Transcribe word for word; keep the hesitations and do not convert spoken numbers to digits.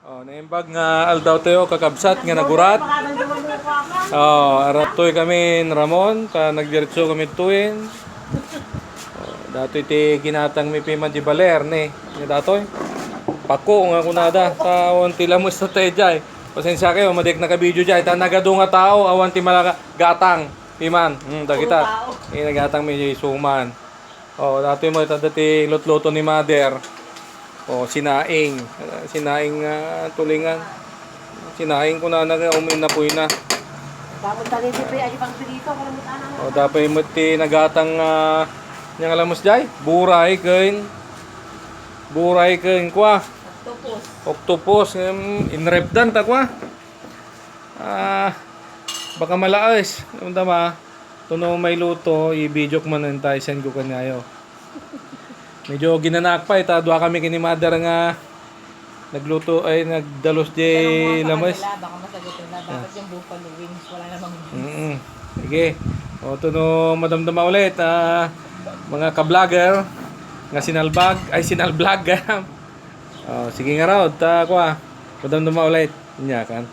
Oh, naimbag nga aldaw tayo, kakabsat nga nagurat. Oh, arattoy kami ni Ramon, ta nagdiretso kami tuin. Oh, datoy ti ginatang mi piman di baler, ne. Nga datoy. Pako nga kunada, ta awan ti lamus ta tayo jay. Pasensya kayo, madik naka-video jay. Ta nagadu nga tao, awan ti malaga-, gatang. Piman, hmm, dagita. Puro tao. Eh, nagatang mi jay suman. Oh, datoy mo, ita dati lutluto ni mother. Oh, sinaing. Ah, sinaing, ah, tulingan. Sinaing ko na naga umin na puy na. Tapos tali di pa yung pang pirito, para mo tanang. Oh, dapay mo ti nagatang, ah, niyang alam mo siyay? Buray ken, buray ken, kwa? Octopus. Octopus, em, inrepdan ta, kwa? Ah, baka malaes. Ano dama? Tuno may luto, i-video ko man ta, i-send ko kanyayo. Medyo ginanak pa, ita dua kami kini mother nga nagluto ay nagdalus di Pero mga lames. Kabagala, baka masagot nila, bakit yung buffalo wings? Wala namang wings. Mm. Sige. O, tuno madamdama ulit, ah, mga ka-vlogger nga sinalbag, ay sinalbag. Oh, sige nga raw, ta, kwa. Madamdama ulit. Nya, kan.